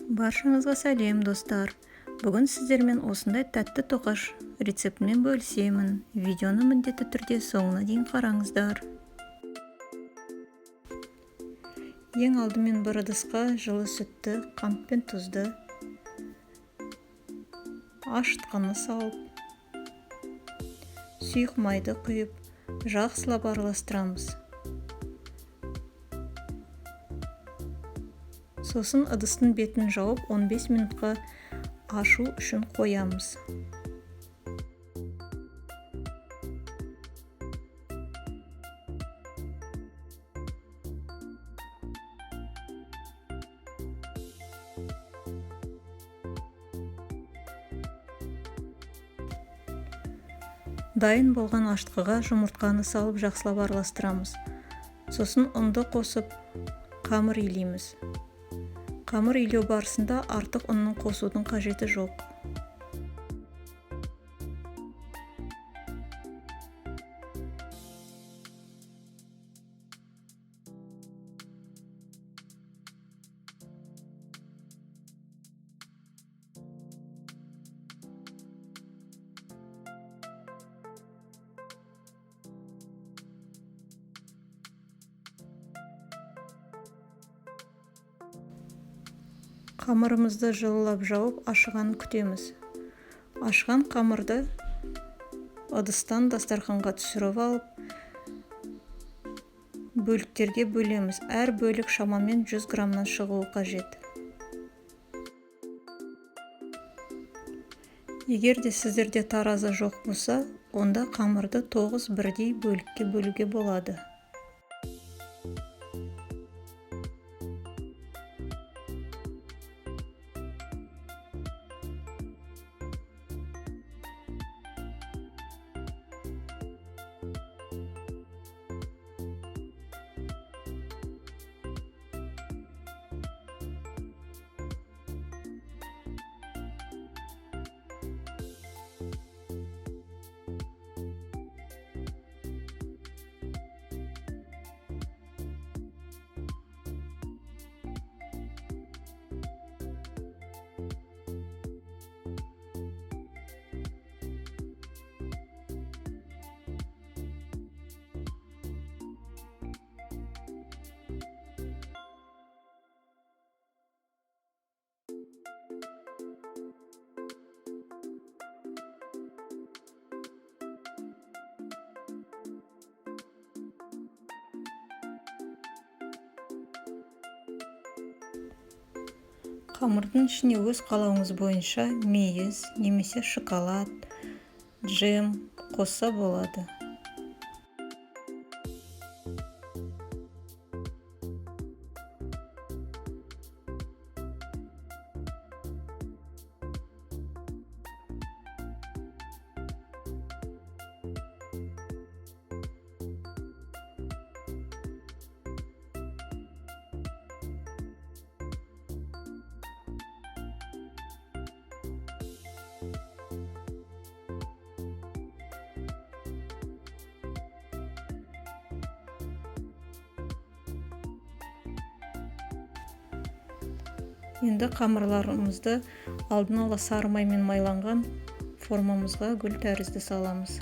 Баршаңызға сәлем, достар! Бүгін сіздермен осындай тәтті тоқаш рецептімен бөлісемін. Видеоны міндетті түрде соңына дейін қараңыздар. Ең алдымен бір ыдысқа жылы сүтті, қант пен тұзды, ашытқыны салып, сұйық майды құйып, жақсылап араластырамыз. Сосын ыдыстың бетін жауып 15 минутқа ашу үшін қоямыз. Дайын болған ашытқыға жұмыртқаны салып жақсылап араластырамыз. Сосын ұнды қосып қамыр илейміз. Қамыр илеу барысында артық ұнның қосудың қажеті жоқ. Қамырымызды жылылап жауып, ашығанын күтеміз. Ашыған қамырды ыдыстан дастарханға түсіріп алып, бөліктерге бөлеміз. Әр бөлік шамамен 100 граммнан шығуы қажет. Егер де сіздерде таразы жоқ болса, онда қамырды 9 бірдей бөлікке бөлуге болады. Қамырдың ішіне өз қалауыңыз бойынша мейіз немесе шоколад, джем қосса болады. Енді қамырларымызды алдын ала сары маймен майланған формамызға гүл тәрізді саламыз.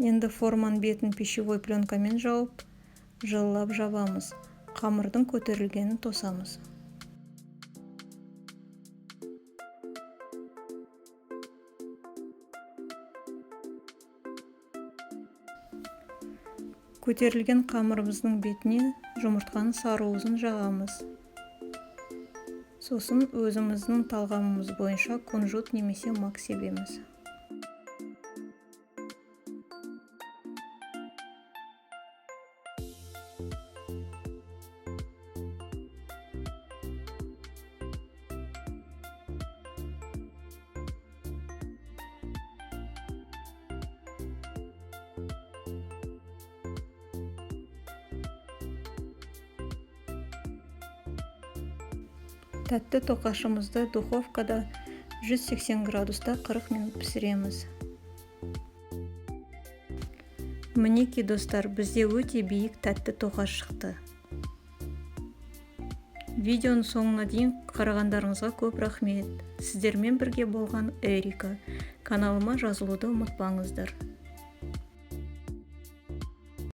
Енді форманың бетін пищевой пленкамен жауып, жылылап жабамыз. Қамырдың көтерілгенін тосамыз. Көтерілген қамырымыздың бетіне жұмыртқаның сары уызын жағамыз. Сосын өзіміздің талғамымыз бойынша кунжут немесе мак себеміз. Тәтті тоқашымызды духовкада 180 градуста 40 минут пісіреміз. Мінекей, достар, бізде өте биік тәтті тоқаш шықты. Видеоның соңына дейін қарағандарыңызға көп рахмет. Сіздермен бірге болған Эрика. Каналыма жазылуды ұмытпаңыздар.